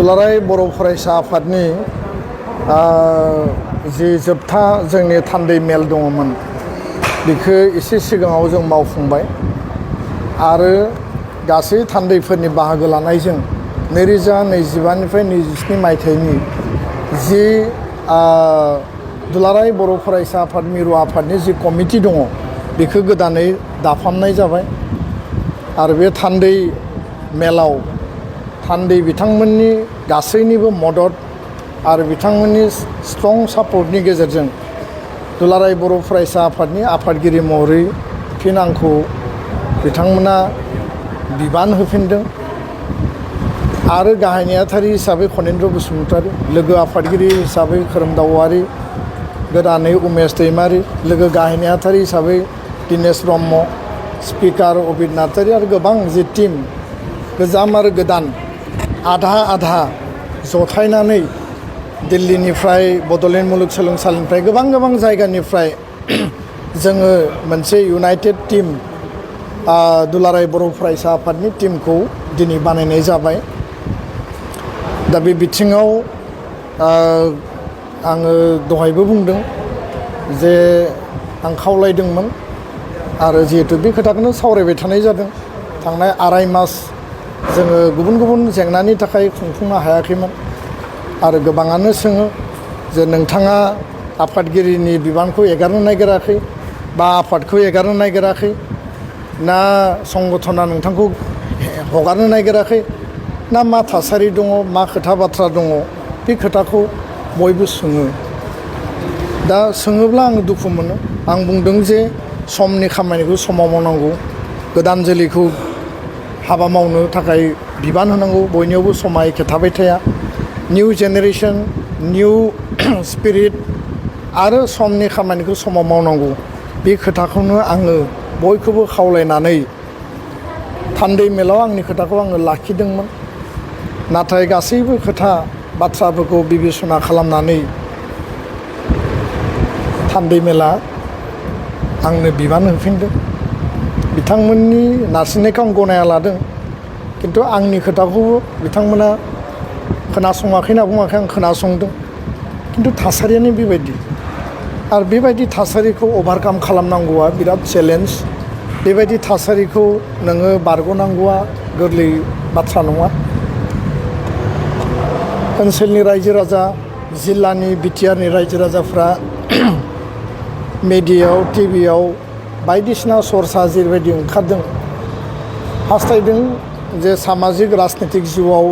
दुलाराय बर' फरायसा आफादनि जि जोबथा जोंनि थान्दै मेल दङमोन बेखौ एसे सिगाङाव जों मावफुंबाय आरो गासै थान्दैफोरनि बाहागो लानायजों 2025निफ्राय 27 मायथाइनि जि दुलाराय बर' फरायसा आफाद मिरु आफादनि जि कमिटि दङ बेखौ गोदानै दाफामनाय जाबाय आरो बे थान्दै मेलाव थान्दै बिथांमोननि गासैनिबो मदद आरो बिथांमोननि स्ट्रं सापर्टनि गेजेरजों दुलाराय बर' फरायसा आफादनि आफादगिरि महरै फिन आंखौ बिथांमोना बिबान होफिनदों आरो गाहाय नेहाथारि हिसाबै खनेन्द्र बसुमतारी, लोगो आफादगिरि हिसाबै खोरोमदाव औवारी, गोदानै उमेश दैमारी, लोगो गाहाय नेहाथारि हिसाबै दिनेश ब्रह्म, स्पिकार अबिद नार्जारी आरो गोबां जि टीम गोजाम आरो गोदान आधा जथायनानै दिल्लीनिफ्राय बड'लेण्ड मुलुगसोलोंसालिनिफ्राय गोबां जायगानिफ्राय जोङो मोनसे इउनाइटेड टीम दुलाराय बर' फरायसा आफादनि टीमखौ दिनै बानायनाय जाबाय। दा बे बिथिङाव आङो दहायबो बुंदों जे आं खावलायदोंमोन आरो जिहेतु बे खोथाखौनो सावरायबाय थानाय जादों। थांनाय आराय मास जोङो गुबुन जेंनानि थाखाय खुंफुंनो हायाखैमोन आरो गोबाङानो सोङो जे नोंथाङा आफादगिरिनि बिबानखौ एगारनो नागिराखै बा आफादखौ एगारनो नागिराखै ना संगठना नोंथांखौ हगारनो नागिराखै ना मा थासारि दङ, मा खोथा बाथ्रा दङ, बे खोथाखौ बयबो सोङो। दा सोङोब्ला आं दुखु मोनो। आं बुंदों जे समनि खामानिखौ समाव मावनांगौ, गोदान जोलैखौ हाबा मावनो थाखाय बिबान होनांगौ, बयनियावबो समा एखे थाबाय थाया। निउ जेनेरेसन, निउ स्पिरिट आरो समनि खामानिखौ समाव मावनांगौ, बे खोथाखौनो आङो बयखौबो खावलायनानै थान्दै मेलाव आंनि खोथाखौ आङो लाखिदोंमोन। नाथाय गासैबो खोथा बाथ्राफोरखौ बिबेसना खालामनानै थान्दै मेला आंनो बिबान होफिनदों। बिथांमोननि नारसिननायखौ आं गनाया लादों, खिन्थु आंनि खोथाखौबो बिथांमोना खोनासङाखै होनना बुङाखै, आं खोनासंदों। खिन्थु थासारियानो बेबायदि आरो बेबायदि थासारिखौ अभारकाम खालामनांगौआ बिराद चेलेन्ज। बेबायदि थासारिखौ नोङो बारग'नांगौआ गोरलै बाथ्रा नङा। ओनसोलनि रायजो राजा, जिल्लानि बिटिआरनि रायजो राजाफ्रा मेडियायाव, टिभियाव बायदिसिना सर्सा जेरैबायदि ओंखारदों, हास्थायदों जे सामाजिक राजनितिक जिउआव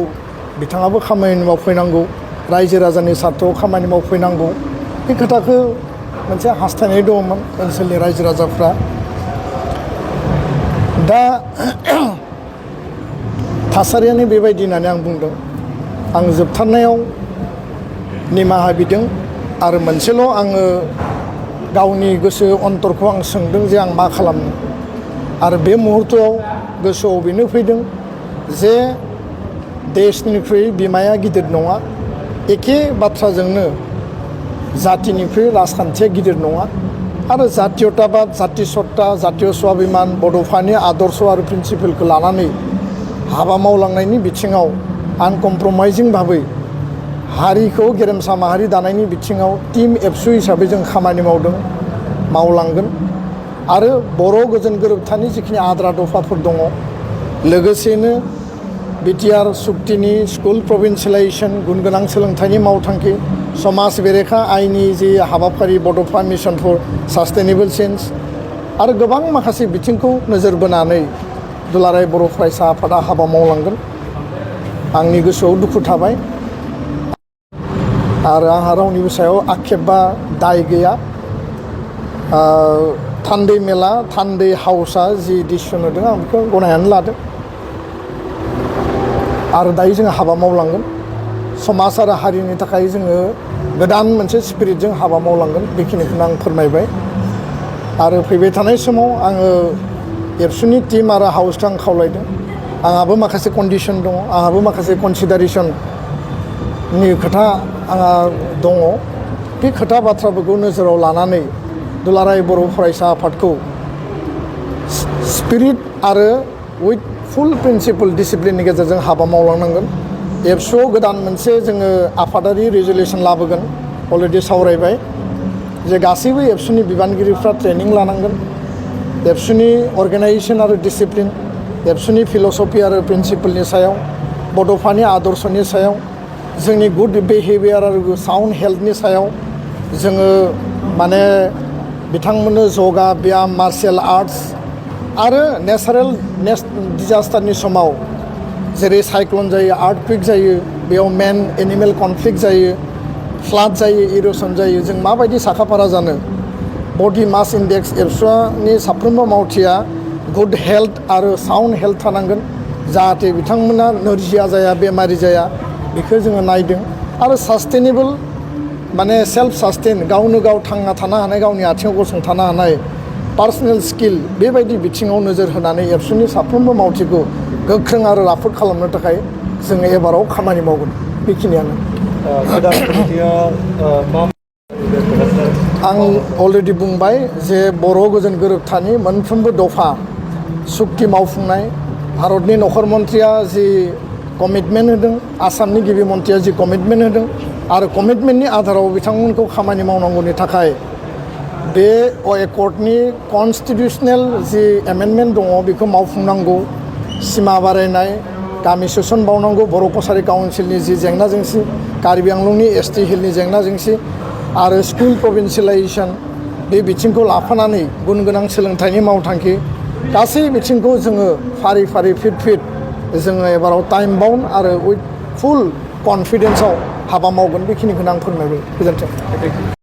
बिथाङाबो खामानि मावफैनांगौ, रायजो राजानि सार्थाव खामानि मावफैनांगौ, बे खोथाखौ मोनसे हास्थायनाय दङमोन ओनसोलनि रायजो राजाफ्रा। दा थासारियानो बेबायदि होननानै आं बुंदों। आं जोबथारनायाव निमाहा बिदों आरो मोनसेल' आङो गावनि गोसो अन्तरखौ आं सोंदों जे आं मा खालामनो। आरो बे मुहुर्तआव गोसोआव बेनो फैदों जे देशनिख्रुइ बिमाया गिदिर नङा, एखे बाथ्राजोंनो जातिनिख्रुइ राजखान्थिया गिदिर नङा आरो जातीयताबाद, जाति सत्ता, जातीय स्वाभिमान, बड'फानि आदर्श आरो प्रिन्सिपेलखौ लानानै हाबा मावलांनायनि बिथिङाव आनकमप्रमाइजिं भाबै हारिखौ गेरेमसा माहारि दानायनि बिथिङाव टीम एबसु हिसाबै जों खामानि मावदों, मावलांगोन आरो बर' गोजोन गोरोबथानि जिखिनि आद्रा दफाफोर दङ, लोगोसेनो बिटिआर सुक्तिनि स्कुल प्रभिन्सियेलाइजेसन, गुन गोनां सोलोंथाइनि मावथांखि, समाज बेरेखा आयनि जि हाबाफारि बड'फा मिशन फर सास्टेनेबल चेन्ज आरो गोबां माखासे बिथिंखौ नोजोर बोनानै दुलाराय बर' फरायसा आफादा हाबा मावलांगोन। आंनि गोसोआव दुखु थाबाय आरो आंहा रावनिबो सायाव आक्षेप बा दाय गैया। थान्दै मेला, थान्दै हाउसआ जि डिसिसन होदों आं बेखौ गनायनानै लादों आरो दायो जोङो हाबा मावलांगोन। समाज आरो हारिनि थाखाय जोङो गोदान मोनसे स्पिरिटजों हाबा मावलांगोन, बेखिनिखौनो आं फोरमायबाय। आरो फैबाय थानाय समाव आङो एबसुनि टीम आरो हाउसखौ आं खावलायदों। आंहाबो माखासे कन्डिसन दङ, आंहाबो माखासे कनसिडारेसननि खोथा आंहा दङ। बे खोथा बाथ्राफोरखौ नोजोराव लानानै दुलाराय बर' फरायसा आफादखौ स्पिरिट आरो उइथ फुल प्रिन्सिपल डिसिप्लिननि गेजेरजों हाबा मावलांनांगोन। एबसुआव गोदान मोनसे जोङो आफादारि रेजुलेसन लाबोगोन अलरेडि सावरायबाय जे गासैबो एबसुनि बिबानगिरिफ्रा ट्रेनिं लानांगोन एबसुनि अर्गेनाइजेसन आरो डिसिप्लिन एबसुनि फिल'सफि आरो प्रिन्सिपलनि सायाव बड'फानि आदर्शनि सायाव जोंनि गुड बिहेभियार आरो साउन्ड हेल्थनि सायाव जोङो माने बिथांमोननो जगा ब्याम मार्शियेल आर्ट्स आरो नेचारेल डिजास्टारनि समाव जेरै साइक्लन जायो आर्थकुइक जायो बेयाव मेन एनिमेल कनफ्लिक्ट जायो फ्लाड जायो इर'सन जायो जों माबायदि साखाफारा जानो बडि मास इन्डेक्स एबसुनि साफ्रोमबो मावथिया गुड हेल्थ आरो साउन्ड हेल्थ थानांगोन जाहाथे बिथांमोना नोरजिया जाया बेमारि जाया बेखौ जोङो नायदों आरो सास्टेनेबल माने सेल्फ सास्टेन गावनो गाव थांना थानो हानाय गावनि आथिङाव गसंथानो हानाय पार्सनेल स्किल बेबायदि बिथिङाव नोजोर होनानै एबसुनि साफ्रोमबो मावथिखौ गोख्रों आरो राफोद खालामनो थाखाय जोङो एबाराव खामानि मावगोन बेखिनियानो आं अलरेडि बुंबाय जे बर' गोजोन गोरोबथानि मोनफ्रोमबो दफा सुक्ति मावफुंनाय भारतनि नखर मन्थ्रिया जि कमिटमेन्ट होदों आसामनि गिबि मन्थ्रिया जि कमिटमेन्ट होदों आरो कमिटमेन्टनि आधाराव बिथांमोनखौ खामानि मावनांगौनि थाखाय बे एकर्डनि कनस्टिटिउसनेल जि एमेन्डमेन्ट दङ बेखौ मावफुंनांगौ सिमा बारायनाय गामि सोसनबावनांगौ बर' कसारि काउन्सिलनि जि जेंना जेंसि कार्बि आंलंनि एसटि हिलनि जेंना जेंसि आरो स्कुल प्रभिन्सियेलाइजेसन बे बिथिंखौ लाफानानै गुन गोनां सोलोंथाइनि मावथांखि गासै बिथिंखौ जोङो फारि फारि फिट जोङो एबाराव टाइम बाउन्ड आरो उइथ फुल कनफिडेन्सआव हाबा मावगोन बेखिनिखौनो आं फोरमायबाय गोजोन्थों।